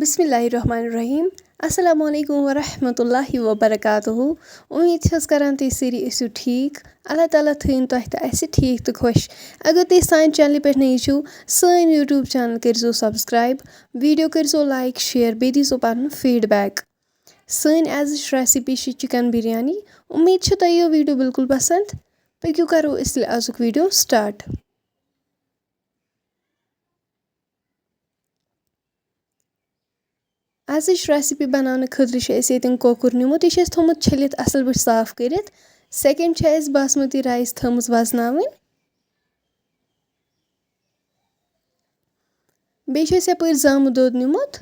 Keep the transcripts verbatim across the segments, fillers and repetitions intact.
بسم اللہ الرحمن الرحیم۔ السلام علیکم ورحمۃ اللہ وبرکاتہ۔ امید چھس کران تُہۍ سٲری ٲسِو ٹھیٖک۔ اللہ تعالیٰ تھٲیِن تۄہہِ تہٕ اَسہِ ٹھیٖک تہٕ خۄش۔ اگر تُہۍ سانہِ چینلہِ پٮ۪ٹھ نٔے چھِو، سٲنۍ YouTube channel کٔرۍزیو subscribe، video کٔرۍزیو like، share، بیٚیہِ دیٖزیو پنُن feedback۔ سٲنۍ أزِچ recipe چھِ chicken بریانی۔ امید چھِ تۄہہِ یہِ video بالکل پسند۔ پٔکِو کرو أسۍ تیٚلہِ أزیُک video start۔ أزِچ recipe بناونہٕ خٲطرٕ چھُ اَسہِ ییٚتٮ۪ن کۄکُر نیومُت، یہِ چھُ اَسہِ تھوٚمُت چھٔلِتھ اَصٕل پٲٹھۍ صاف کٔرِتھ۔ Second چھِ اَسہِ باسمتی rice تھٲومٕژ وزناوٕنۍ۔ بیٚیہِ چھُ اَسہِ یَپٲرۍ زامہٕ دۄد نیومُت۔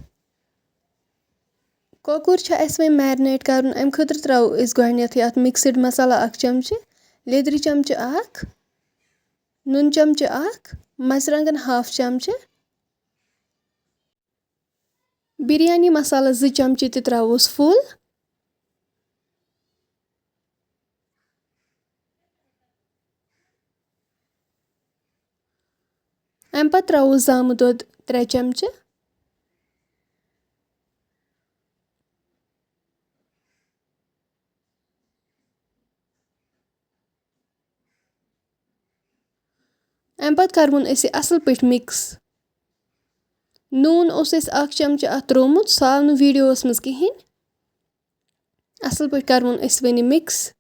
کۄکُر چھُ اَسہِ وۄنۍ marinate کَرُن، اَمہِ خٲطرٕ ترٛاوو أسۍ گۄڈٕنٮ۪تھٕے اَتھ mixed مصالہ اَکھ چمچہٕ، لیٚدرِ چمچہٕ اَکھ، نُن چمچہٕ اَکھ، مرژٕوانٛگن half چمچہٕ، بِریانی مصالہٕ زٕ چمچہٕ تہِ ترٛاووس full۔ اَمہِ پَتہٕ ترٛاووس زامہٕ دۄد ترٛےٚ چمچہٕ۔ اَمہِ پَتہٕ کَرٕوُن أسۍ یہِ اَصٕل پٲٹھۍ mix۔ نوٗن اوس اَسہِ اَکھ چمچہٕ اَتھ ترٛوومُت، سُہ آو نہٕ videoس منٛز کِہیٖنۍ۔ اَصٕل پٲٹھۍ کَرٕوُن أسۍ وۄنۍ یہِ mix۔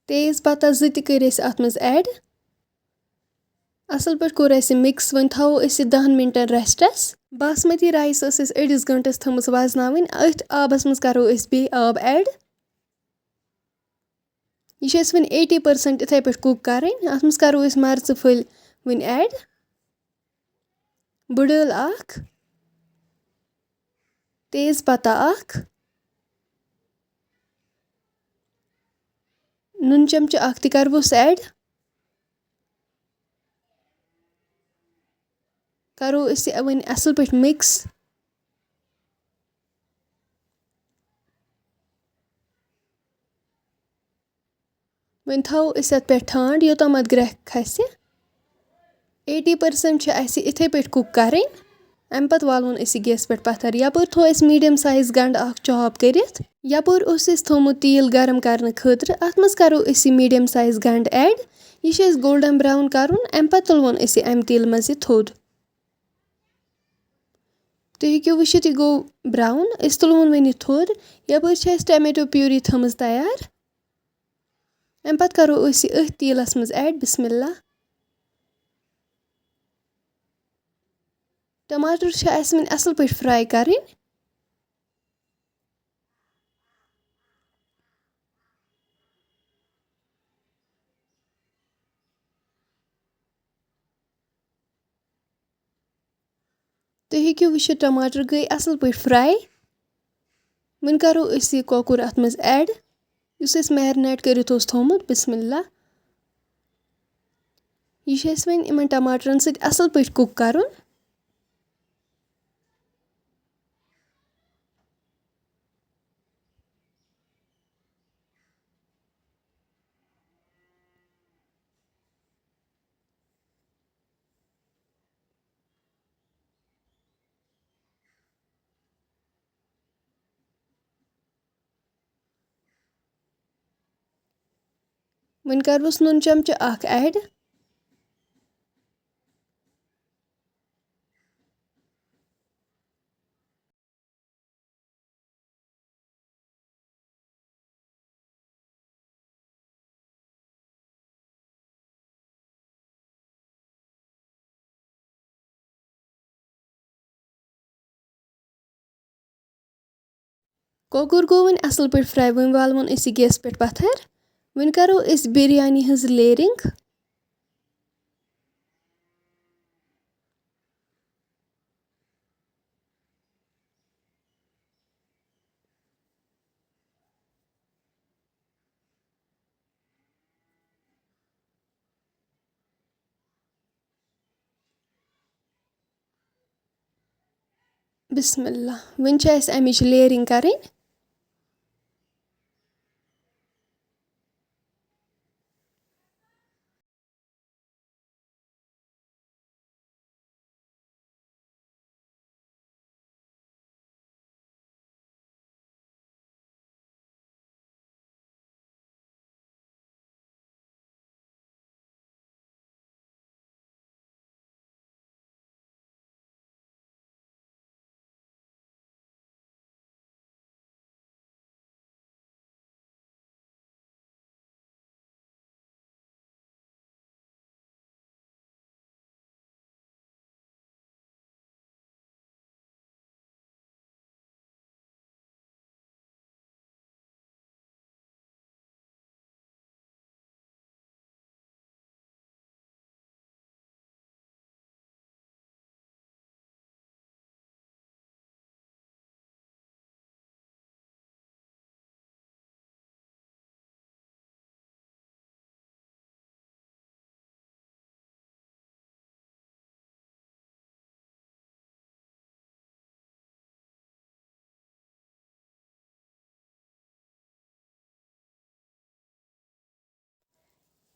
تیز پتہ زٕ تہِ کٔرۍ اَسہِ اَتھ منٛز add۔ اَصٕل پٲٹھۍ کوٚر اَسہِ یہِ mix۔ وۄنۍ تھاوو أسۍ یہِ دَہَن مِنٹَن restس۔ باسمتی rice ٲس اَسہِ أڑِس گٲنٛٹَس تھٲومٕژ وَزناوٕنۍ۔ أتھۍ آبَس منٛز کَرو أسۍ بیٚیہِ آب add۔ یہِ چھِ اَسہِ وۄنۍ eighty percent یِتھَے پٲٹھۍ cook کَرٕنۍ۔ اَتھ منٛز کَرو أسۍ مَرژٕ پھٔلۍ وۄنۍ add۔ بٕڈ ٲل اَکھ، تیز پتہ اَکھ، نُن چمچہٕ اَکھ تہِ کَرٕ بہٕ add۔ کَرو أسۍ یہِ وۄنۍ اَصٕل پٲٹھۍ mix۔ وۄنۍ تھاوو أسۍ اَتھ پٮ۪ٹھ ٹھانٛڈ، یوٚتام اَتھ گرٛٮ۪کھ کھسہِ۔ Eighty percent چھِ اَسہِ یِتھَے پٲٹھۍ cook کَرٕنۍ۔ اَمہِ پَتہٕ والوُن أسۍ یہِ gas پٮ۪ٹھ پَتھَر۔ یَپٲرۍ تھوٚو اَسہِ medium size گَنٛڈٕ اَکھ chop کٔرِتھ۔ یَپٲرۍ اوس اَسہِ تھوٚمُت تیٖل گرم کَرنہٕ خٲطرٕ۔ اَتھ منٛز کَرو أسۍ یہِ medium size گَنٛڈٕ add۔ یہِ چھُ اَسہِ golden brown کَرُن۔ اَمہِ پَتہٕ تُلوُن أسۍ یہِ اَمہِ تیٖلہٕ منٛز یہِ تھوٚد۔ تُہۍ ہیٚکِو وٕچھِتھ، یہِ گوٚو brown۔ أسۍ تُلوُن وۄنۍ یہِ تھوٚد۔ یَپٲرۍ چھِ اَسہِ tomato puree تھٲومٕژ تیار۔ اَمہِ پَتہٕ کَرو أسۍ یہِ أتھۍ تیٖلَس منٛز add۔ بسم اللہ۔ ٹماٹر چھِ اَسہِ وۄنۍ اَصٕل پٲٹھۍ fry کَرٕنۍ۔ تُہۍ ہیٚکِو وٕچھِتھ، ٹماٹر گٔے اَصٕل پٲٹھۍ fry۔ وۄنۍ کَرو أسۍ یہِ کۄکُر اَتھ منٛز add، یُس اَسہِ marinate کٔرِتھ اوس تھوٚومُت۔ بسم اللہ۔ یہِ چھُ اَسہِ وۄنۍ یِمَن ٹماٹرَن سۭتۍ اَصٕل پٲٹھۍ cook کَرُن۔ وۄنۍ کَرٕ بہٕ نُن چمچہٕ اَکھ add۔ کۄکُر گوٚو وۄنۍ اَصٕل پٲٹھۍ fry۔ وۄنۍ والوُن أسۍ یہِ gas پٮ۪ٹھ پَتھَر۔ وۄنۍ کَرو أسۍ بِریانی ہٕنٛز layering۔ بسم اللہ۔ وۄنۍ چھِ اَسہِ اَمِچ layering کَرٕنۍ۔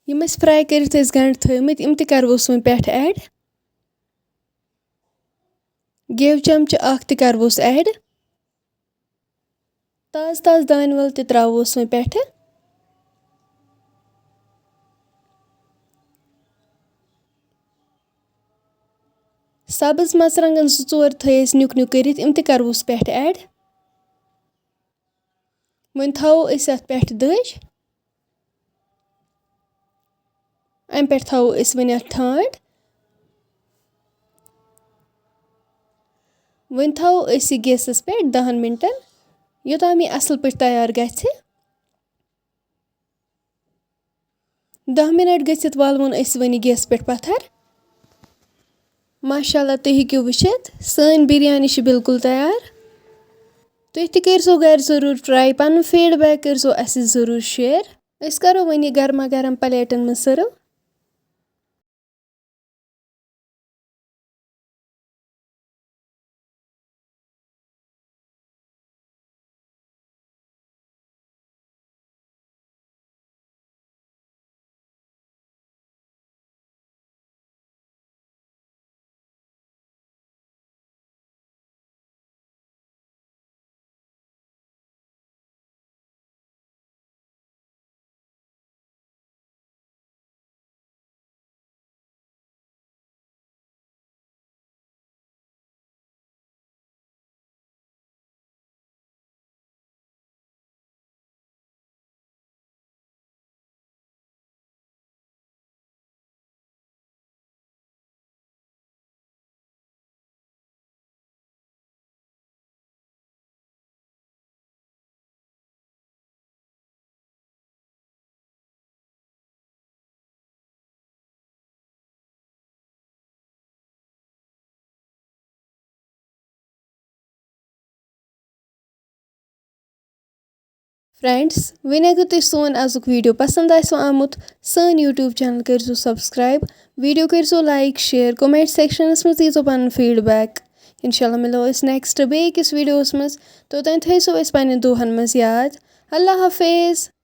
یِم اَسہِ fry کٔرِتھ ٲسۍ گَنٛڈٕ تھٲومٕتۍ، یِم تہِ کَرٕووس وۄنۍ پٮ۪ٹھٕ add۔ گیو چمچہٕ اَکھ تہِ کَرٕووس add۔ تازٕ تازٕ دانہِ وَل تہِ ترٛاووس وۄنۍ پٮ۪ٹھٕ۔ سَبٕز مَرژٕوانٛگَن زٕ ژور تھٲے اَسہِ نیُک نیُک کٔرِتھ، یِم تہِ کَرٕووس پٮ۪ٹھٕ add۔ وۄنۍ تھاوو أسۍ اَتھ پٮ۪ٹھ دٔج۔ اَمہِ پٮ۪ٹھ تھاوو أسۍ وۄنۍ اَتھ ٹھانٛڈ۔ وۄنۍ تھاوو أسۍ یہِ گیسَس پٮ۪ٹھ دَہَن مِنٹَن، یوٚتام یہِ اَصٕل پٲٹھۍ تیار گژھِ۔ دَہ مِنَٹ گٔژھِتھ والوُن أسۍ وۄنۍ یہِ گیس پٮ۪ٹھ پَتھَر۔ ماشاء اللہ، تُہۍ ہیٚکِو وٕچھِتھ، سٲنۍ بِریانی چھِ بالکل تیار۔ تُہۍ تہِ کٔرۍزیو گَرِ ضٔروٗر try، پَنُن feedback کٔرۍزیو اَسہِ سۭتۍ ضٔروٗر share۔ أسۍ کَرو وۄنۍ یہِ گرما گرم پلیٹَن منٛز serve۔ Friends، وۄنۍ اگر تۄہہِ سون أزیُک video پسند آسِوٕ آمُت، سٲنۍ YouTube channel کٔرۍزیو subscribe، video کٔرۍزیو like، share، comment sectionس منٛز دیٖزیو پنُن feedback۔ انشاءاللہ مِلو أسۍ next بیٚیہِ أکِس videoس منٛز۔ توٚتام تھٲیزیو أسۍ پننٮ۪ن دُعاہن منٛز یاد۔ اللہ حافظ۔